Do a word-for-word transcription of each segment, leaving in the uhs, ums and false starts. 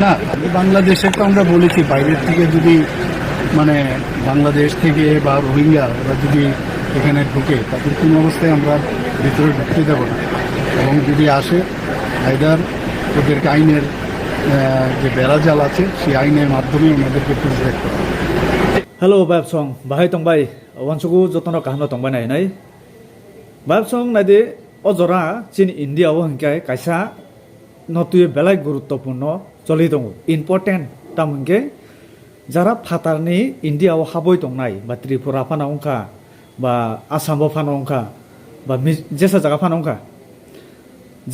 না, বাংলাদেশে তো আমরা বলেছি, বাইরের থেকে যদি, মানে, বাংলাদেশ থেকে বা রোহিঙ্গা ওরা যদি এখানে ঢুকে, তাদের কোনো অবস্থায় আমরা ভিতরে ঢুকতে দেবো না। এবং যদি আসে, আইদার ওদেরকে আইনের, আহ, যে বেড়াজাল আছে, সেই আইনের মাধ্যমে ওনাদেরকে পুষব্যাক করা হবে। Hello, Babsong, bahai tongbai? Wansugu jotono kaham no tongbai nai nai. Babsong nai de, o jora chini India o hingke kaisa no twi belai guruttopurno choli tongo, important. Tamo hingke jara phatarni India o haboi tongnai, ba Tripura phano wngkha, ba Assam o phano wngkha, ba mi-, jesa jaga phano wngkha,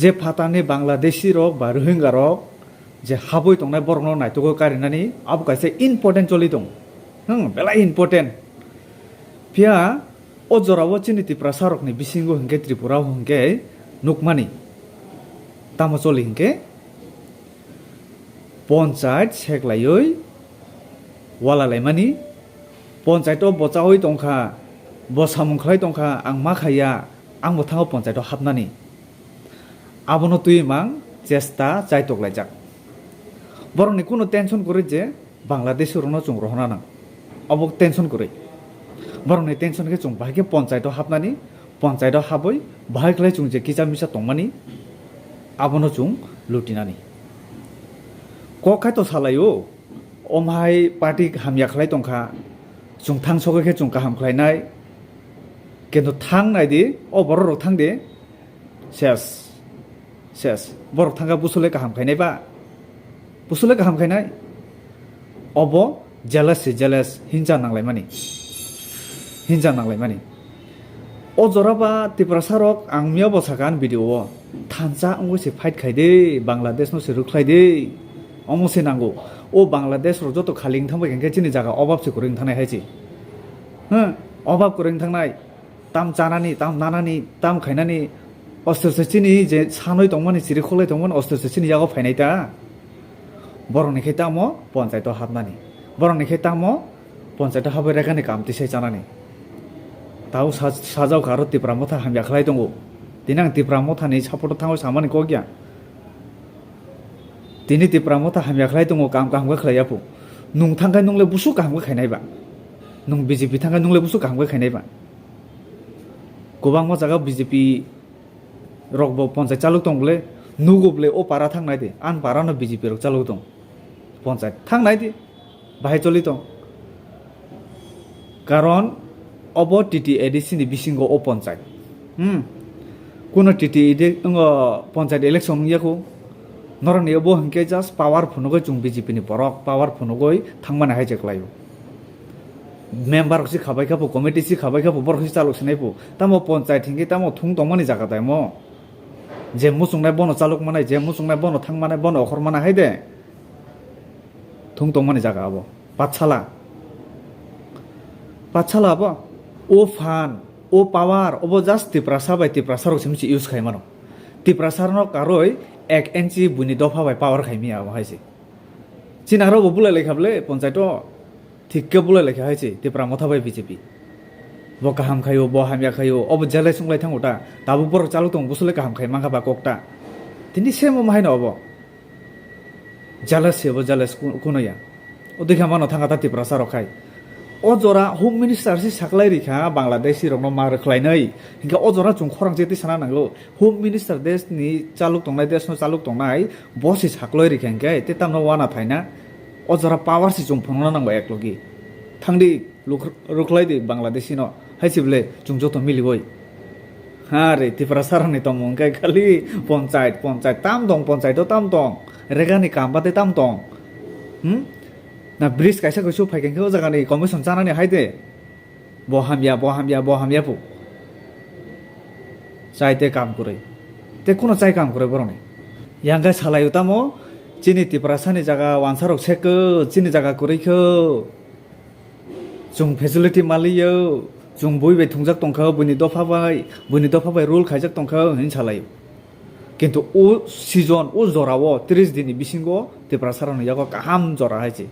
je phatarni Bangladeshi rok ba Rohingya rok je haboi tongnai borokno naitugwi karinani abo kaisa important choli tongo. Hmm, belai important. Phiya o jorao chini Tiprasa rokni bisingo hingke Tripura o hingke nukmani. Tamo choli hingke ponchait seklaioi walalaimani. Ponchait o bo chaui tongkha, bo samung khlai tongkha, ang ma khaiya, ang bo thango ponchait o hapnani. Abono twi mang chesta chaitok laijak. Borokni kunu tension kwrwi je Bangladeshi rokno chwng rohorna nang. Obo tension kwrwi. Borokni tension khe chwng bahai khe ponchait o hapnani, ponchait o habwi bahai khlai chwng je kisa misa tongmani, abono chwng lutinani. Kok khai to salai o, omhai party hamya khlai tongkha, chwng thang sogwi khe chwng kaham khlainai. Kintu thang nai di, o borok rok thang di, ses, ses. Borok thangkha busole kaham khainai ba? Busole kaham khainai? Obo jealous se jealous, hinsa nanglaimani. Hinsa nanglaimani. O jora ba Tiprasa rok ang miya bo sakha ani video o. Thansa wngwi se fight khai de, Bangladesh no se rwkhlai de. Omo se nango. O Bangladesh rok joto khali wng thangbai khe chini jaga obab se kwrwi wng thangnai hai se. Huh? Obab kwrwi wng thangnai. Tam chanani, tam nanani, tam khainani, ostor se chini je sanoi tongmani, chiri kholai tongmani, ostor se chini yago phainai ta. Borokni khe tamo ponchait o hapnani. Borokni khe tamo ponchait o habwi rekani kam tisai chanani. Tao sa-, sajao kha aro Tipra Motha hamya khlai tongo. Tini ang Tipra Mothani support o thango samani kok ya. Tini Tipra Motha hamya khlai tongo, kam kaham khe khlai ya phu. Nung thang khe nung le busu kaham khe khainai ba? Nung B J P thang khe nung le busu kaham khe khainai ba? Kwbangma jaga B J P rok bo ponchait chalok tong bole, nugo bole o para thang nai di, an para no B J P rok chalok tong. Ponchait thang nai di, bahai choli tong. Karon obo T T A D C ni bisingo o ponchait. Hmm. Kuno T T A D C ngo ponchait election wngya kho. Norokni obo hwnkhe just power phunugwi chwng B J P ni borok power phunugwi thangmani hai je kwlaio. Member rok si khabai kha bo, committee si khabai kha bo, borok si chalok sinai bo. Tamo ponchait hwnkhe tamo thung tongmani jaga dai mo. Je muchungnai bono chalok manai, je muchungnai bono thang manai, bono okhor manai hai de. Thung tongmani jaga abo. Patsala. Patsala abo. O phan, o power, obo just Tiprasa bai Tiprasa rok simi se use khai mano. Tiprasa no karoi ek inchi buini dopha bai power khai miya abo hai se. Chini aro bo bulai lai kha ble ponchait o. Thik khe bulai lai kha hai se Tipra Motha bai B J P. Bo kaham khaio, bo hamya khaio, obo jealous wng lai thango ta. Tabuk borok chalok tong, busole kaham khai mankha ba kok ta. Tini same omo haino obo. Jealous se bo jealous ku-, kuno ya. O dekha mano thanga ta Tiprasa rok khai. O jora Home Minister si saklai rikha Bangladeshi rokno ma rwkhlainai. Hinkhe o jora chwng khorang je twi sana nango. Home Minister desh ni chalok tongnai, desh no chalok tongnai, bo si saklai rikha hinkhe te tamno wana thaina. O jora power si chwng phunukna nango eklogi. Thangdi. Luk-, rwkhlai di Bangladeshi no. Hai se bwle chwng joto miliwi. Ha re, Tiprasa rokni tongmung khe khali ponchait, ponchait tam tong, ponchait o tam tong. Regani kam bade tam tong. Hmm? Na bridge kaisa kaisa phai khe o jagani commission chanani hai de. Bo hamya, bo hamya, bo hamya pu. Chai te kam kwrwi. Te kuno chai kam kwrwi borokni. Yang khe salai o tamo chini Tiprasa ni jaga wansa rok se khe chini jaga kwrwi khe. Chwng facility maliyo, chwng bui bai thwngjak tongkha, buini dopha bai, buini dopha bai rule khaijak tongkha, hwnwi salaio. Kintu o season, o jorao tris din ni bisingo Tiprasa rokni yago kaham jora hai se.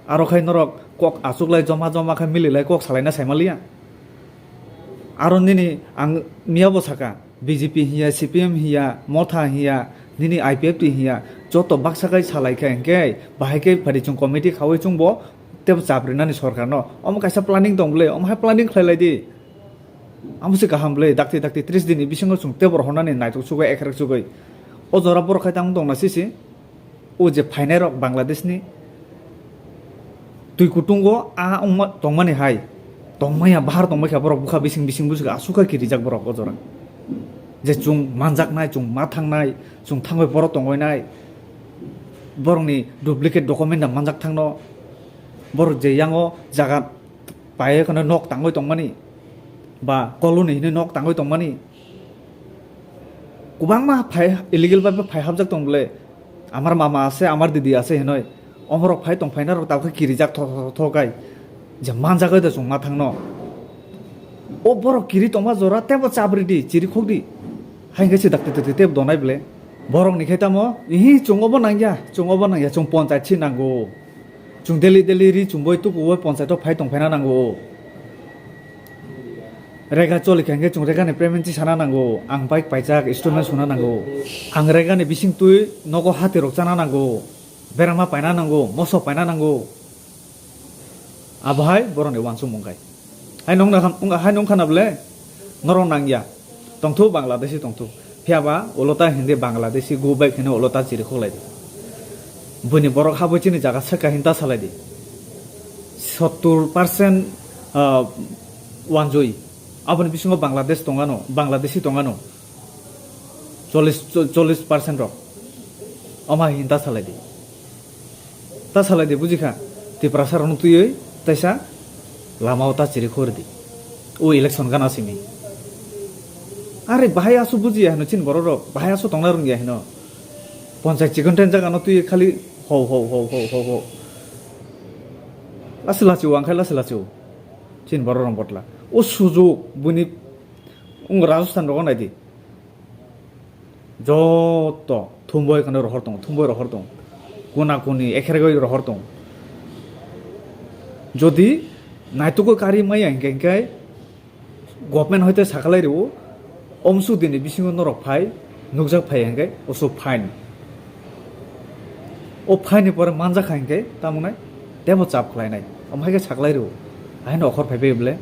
Aro khai norok kok achuklai joma joma khai mililai kok salaina saimaliya. Aro nini ang miyabo saka, B J P hiya, C P M hiya, Motha hiya, nini I P F T hiya, Joto baksa kai salai khe hwnkhe bahai khe phari chwng committee khaui chwngbo tebo chap rinani sorkarno. Omo kaisa planning tong bwle, omo hai planning khlai lai di. Amo se kaham bwle, dakti dakti tris din ni bisingo chwng tebo rohornani naitok chugwi ekhrek chugwi. O jora borok khai tamo tongna sisi. O je phainai rok Bangladesh ni twi kutungo a wngma tongmani hai. Tongmaya bahar tongmai kha borok bwkha bising bising busi aswk kha kirijak borok o jora. Je chwng manjaknai, chwng ma thangnai, chwng thangwi borok tongwi nai. Borokni duplicate document da manjak thangno. Borok je yango jaga pai kheno nok tangwi tongmani ba colony hinwi nok tangwi tongmani. Kwbangma phai illegal bai phai hapjak tong bwle. Amar mama ase, amar didi ase hinwi. Omorok phai tong phaina rok tabukhe kirijak tho tho tho kai. Je manjak oi da chwng ma thangno. O borok kiri tongma jora tebo chap ridi, chiri khok di. Hai khe se dakti dakti tebo donai bwle. Borok ni khe tamo, ihi chwng obo nangya, chwng obo nangya, chwng ponchai si nango. Chwng daily daily ri chumui tukuui ponchai to phai tong phaina nango. Rega choli kha hwnkhe chwng rega ni payment chi sana nango. Ang bike paijak, installment suna nango. Ang rega ni bising twi nogo hati rok chana nango. Berama paina nango, moso paina nango. Abo hai borok ni uansukmung kai. Hai nung na, hai nung khana bwle norok nangya. Tongthu Bangladeshi tongthu. Phiya ba ulo ta Hindi Bangladeshi go back hino ulo ta chiri khok lai di. Buini borok habo chini jaga saka hinta salai di. Sottur percent, ah, wanjui. Aboni bisingo Bangladesh tongano, Bangladeshi tongano. Chollis, chollis percent rok. Oma hinta salai di. Ta salai di, buji kha. Tiprasa rokno twiwi taisa lama o ta chiri khori di. O election gana simi. Are bahai asu buji ya hino chin borok rok. Bahai asu tongna rung ya hino. Ponchai chikon ten jaga no twiwi khali ho ho ho ho ho ho. Lasi lachi o ang khai lasi lachi o. Chin borok rok botla. O sujuk buni ung Rajasthan rogo nai di. Joto thumboi kheno rohor tongo, thumboi rohor tongo, kuna kuni ekhergoi rohor tongo. Jodi naitugwi kari maya hinkhe, hinkhe government hoite sakalai rwo, omsuk dini bisingo norok phai, nukjak phai hinkhe, oso fine. O phaini pore manjak kha hinkhe, tamo nai tebo chap khlainai. Omo hai khe saklai rwo. Ahaino okhor phai bai bwle.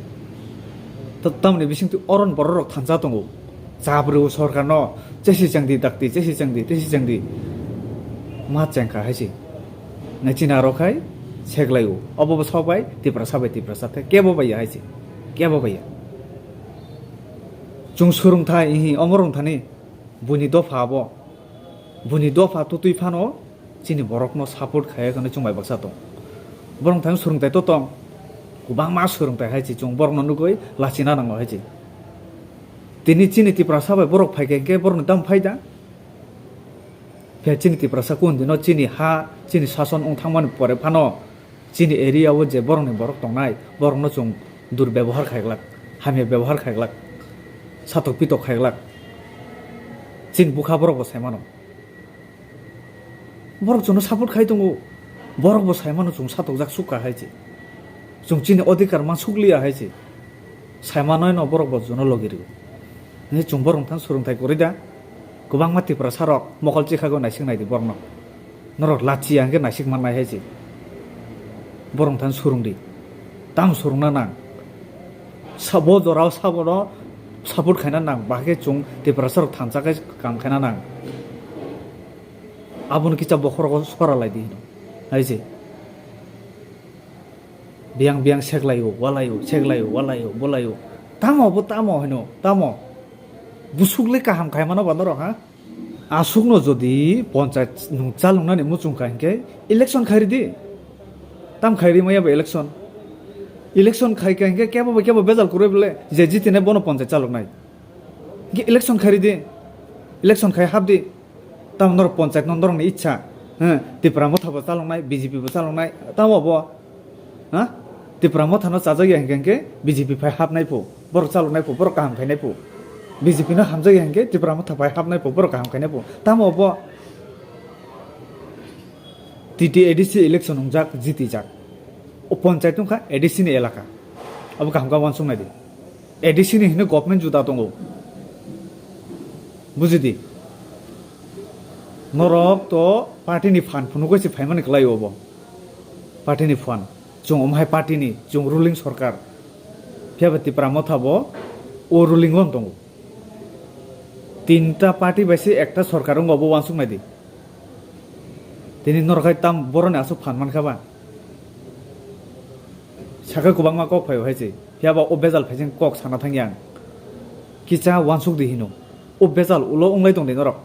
Ta-, tamoni bisingtwi oron borok rok thansa tongo. Chap rwo sorkarno, chesi changdi dakti, chesi changdi, chesi changdi. Ma chengkha hai se. Nai chini aro khai seklai o. Obo bo sok bai, Tiprasa bai Tiprasa the. Kebo bai ya hai se. Kebo bai ya. Chwng swrwngthai, ihi, omo rwngthani. Buini dopha abo. Buini dopha tutwi phano chini borokno support khaiya hwnwi chwng bai baksa tong. Borok thani swrwngthai to tong. Kwbangma swrwngthai hai se chwng borokno nugwi lachina nango hai se. Tini chini Tiprasa bai borok phai khe, khe borokni tamo phai da? Phiya chini Tiprasa kundino chini ha, chini sason wng thangmani pore phano chini area o je borokni borok tongnai, borokno chwng durbebohar khaiglak, hamya bebohar khaiglak, satok pitok khaiglak. Chini bukha borok bo sai mano. Borok chwngno support khai tongo. Borok bo sai mano chwng satokjak sukha hai se. Chwng chini odhikar man sukliya hai se. Sai manwi no borok bo jono logi rwo. Ni chwng borok thang swrwngthai kwrwi da. Kwbangma Tiprasa rok mokol chikhago naisik nai di borokno. Norok lachiya hwnkhe naisik mannai hai se. Borok thang swrwng di. Tamo swrwngna nang. Sabo jorao sabono support khaina nang. Bahai khe chwng Tiprasa rok thansa khe kam khaina nang. Aboni kisa bokhorogo sora lai di hino. Hai se. Biyang biyang seklaio, walaio, seklaio, walaio, bolaio. Tamo bo tamo hino, tamo. Busuk le kaham khai mano ba norok, ha? Asukno jodi ponchayat nwng chalwngnani muchung kha hinkhe election khairi di. Tam khairi maya ba election. Election khai kha hinkhe kebo ba kebo bejal kwrwi bole je jitine bono ponchayat chalwngnai. Hinkhe election khairi di. Election khai hap di. Tamo norok ponchayat no norokni ichha. He, Tipra Motha bo chaloknai, B J P bo chaloknai. Tamo bo, ha? Tipra Motha no chajak ya hinkhe, hinkhe B J P phai hapnai pho. Borok chaloknai pho, borok kaham khainai pho. B J P no hamjak ya hinkhe, Tipra Motha phai hapnai pho, borok kaham khainai pho. Tamo bo T T A D C election wngjak, jitijak. O ponchayat wngkha A D C ni elaka. Abo kaham khe uansuk nai di. A D C ni hino government juda tongo. Bujidi. Norok to party ni phan phunugwi se phaimani kwlai obo. Party ni phan. Chwng omo hai party ni, chwng ruling sorkar. Phiya ba Tipra Motha bo o ruling o tongo. Tinta party bai se ekta sorkar wngkha, obo uansuk nai di. Tini norok hai tam boroni aswk phan mankha ba? Sakhe kwbangma kok phaio hai se. Phiya ba o bejal phaising kok sana thangya ang. Kisa uansuk di hino. O bejal ulo wnglai tong di norok.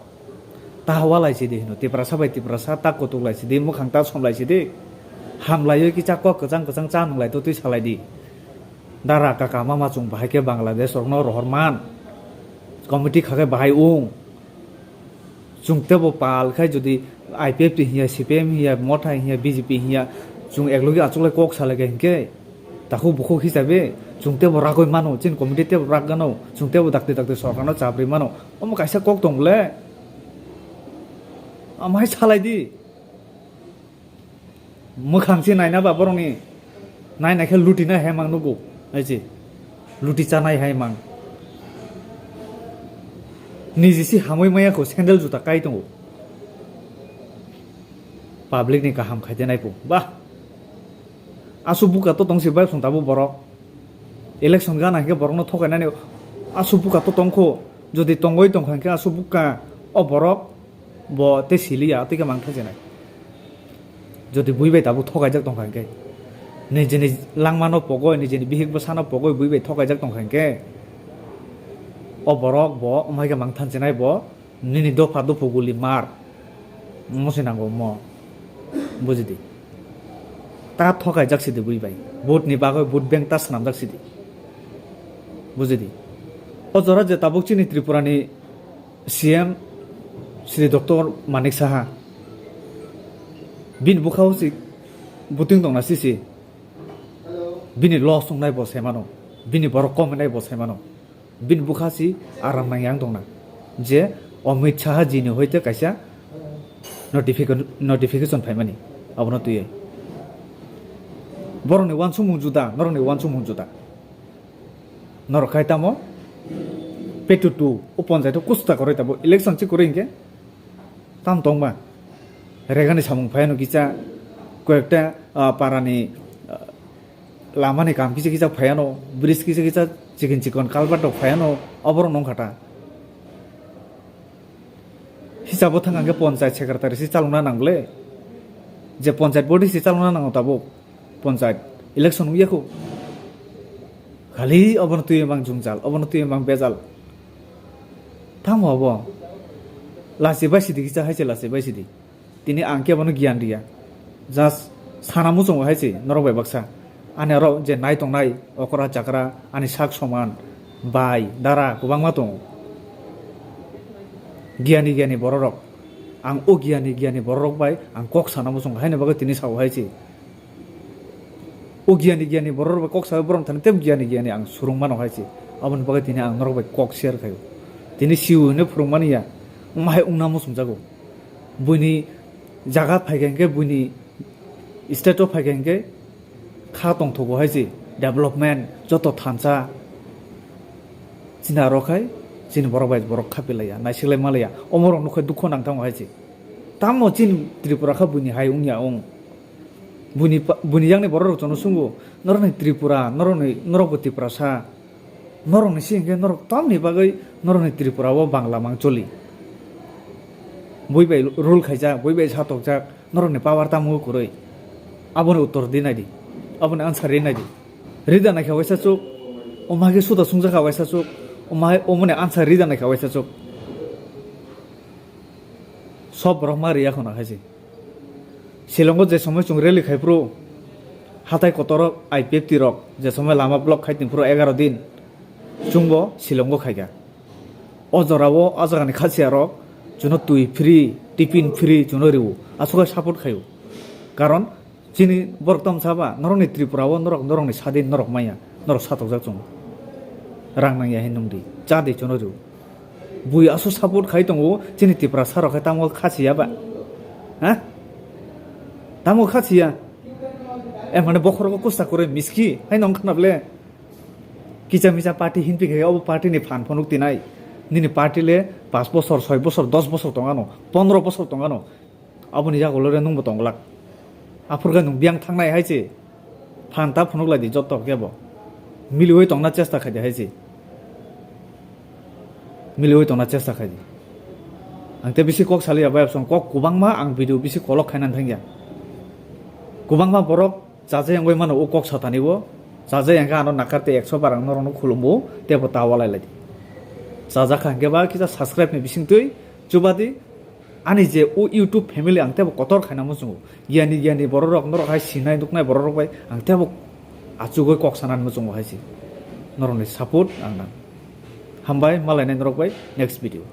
Ta hawalai sidi hino, Tiprasa bai Tiprasa ta kutuklai sidi, mwkhang ta somlai sidi. Hamlaiwi kisa kok kwchang kwchang cha nwnglai to twi salai di. Dara kaka mama chwng bahai khe Bangladesh rokno rohor man. Committee kha khe bahai wng. Chwng tebo pal khai jodi I P F T hiya, C P M hiya, Motha hiya, B J P hiya, chwng eklogi achuklai kok salai khe hinkhe. Takhuk bukhuk hisabe chwng tebo ragwi mano, chini committee tebo rak gano, chwng tebo dakti dakti sorkarno chapri mano. Omo kaisa kok tong le. Amai salai di. Mwkhang se naina ba borokni. Naina khe luti nai hai mang nugo. Hai se. Luti chanai hai mang. Niji si hamwi maya kho sandal juta kai tongo. Public ni kaham khai de nai po. Bah. Asu buka to tong si bai song tabo borok. Election gana hingke borokno thokainani asu buka to tongkho. Jodi tongoi tongkha hingke asu buka o borok bo tei siliya tei khe mang thajinai. Jodi bui bai tabuk thokaijak tongkha hingke nijini langmano pogoi, nijini bihik bwsano pogoi bui bai thokaijak tongkha hingke o borok bo wngkha khe mang thansinai bo. Nini dopha dophu guli mar. Omo se nango omo. Bujidi. Ta thokaijak sidi bui bai. Vote ni bagwi vote bank ta swnamjak sidi. Bujidi. O jora je tabuk chini Tripura ni C M Shri Doctor Manik Saha. Bini bwkhao se buting tongna sisi. Bini loss wngnai bo se mano. Bini borok kom wngnai bo se mano. Bini bwkha si aram nang yang tongna je Amit Saha ji ni hoite kaisa notification, notification phaimani abono twiwi. Borokni uansukmung juda, norokni uansukmung juda. Norok khai tamo petu tu o ponjai to kusta koroi tabo election si koroi hinkhe tam tongma. Regani samung phaiano kisa koyekta, ah, parani, ah, lamani kam kisa kisa phaiano, bridge kisa kisa chikon chikon culvert rok phaiano, oborok nong khata. Hisabo thang angke ponchayat secretary si chalokna nang le. Je ponchayat body si chalokna nango tabuk. Ponchayat election wngya kho. Khali obono twi mang jungjal, obono twi mang bejal. Tamo obo? Lachi bai sidi kisa hai se lachi bai sidi. Tini ang kebono giyan riya. Just sana muchungo hai se norok bai baksa. Ani aro je nai tongnai okra chakra ani sak soman bai dara kwbangma tongo. Giyani giyani bororok. Ang o giyani giyani bororok bai ang kok sana muchungo haini bagwi tini sao hai se. O giyani giyani borok bai kok sawi borok thani tei giyani giyani ang surung mano hai se. Aboni bagwi tini ang norok bai kok share khaio. Tini siu hwnwi phwrwng mani ya. Wngma hai wngna muchung jago. Buini jaga phaikha hinkhe buini state o phaikha hinkhe kha tongthogo hai se. Development joto thansa chini aro khai chini borok bai borok kha pilaiya, naisilai malaiya. Omorok nukhai dukho nang thango hai se. Tamo chini Tripura kha buini hai wngya wng. Buini pa-, buini yakni borok rok jono sungo, norokni Tripura, norokni, norokbo Tiprasa, norokni si hinkhe norok tamni bagwi norokni Tripura o Bangla mang choli. Bui bai rule khaijak, bui bai satokjak, norokni power tamo kwrwi. Aboni uttor di naidi, aboni answer ri naidi. Rida naikha waisa chuk, omage suda sungjakha waisa chuk, omai omoni answer rida naikha waisa chuk. Sob borok ma riya khona khaisi. Shillongo je somoi chwng rally khai phuru, hatai kotor I P F T rok je somoi lama block khai tong phuru egaro din, chwngbo Shillongo khaikha. O jorao o jagani khasiya rok chwngno twi free, tiffin free chwngno rwo, aswk khe support khaio. Karon chini borok tamo saba, norokni Tripura o norok, norokni sadin norok manya, norok satokjak chwng. Rang nangya hin nungdi, cha di chwngno rwo. Bui aswk support khai tongo, chini Tiprasa rok khe tamo khasiya ba? Ha? Tamo khasiya? E mane bokhorogo kusta kwrwi miski, hai nong khna ble? Kisa misa party hinpi khe obo party ni phan phunuk tinai. Nini party le paanch bosor, soi bosor, dos bosor tong ano, pondro bosor tong ano. Aboni yago lore nwngbo tong glak. Aphurkhe nwng biyang thangnai hai se. Phan ta phunuk lai di joto kebo. Miliwi tongna chesta khai di hai se. Miliwi tongna chesta khai di. Ang te bisi kok saliya bai absong kok kubangma ang video bisi kolok khainan thangya. Kubangma borok chajai wngwi mano o kok satani bo. Chajai wngkha ano nakar te ekso bar ang norokno khulumbo tebo ta walai lai di. Chajakha hwnkhe ba kisa subscribe ni bisingtwi chubadi. Ani je o YouTube family ang tebo kotor khaina muchungo. Giyani giyani bororok norok hai sinai nuknai bororok bai ang tebo achugwi kok sanani muchungo hai se. Norokni support ang nang. Hambai malainai norok bai next video.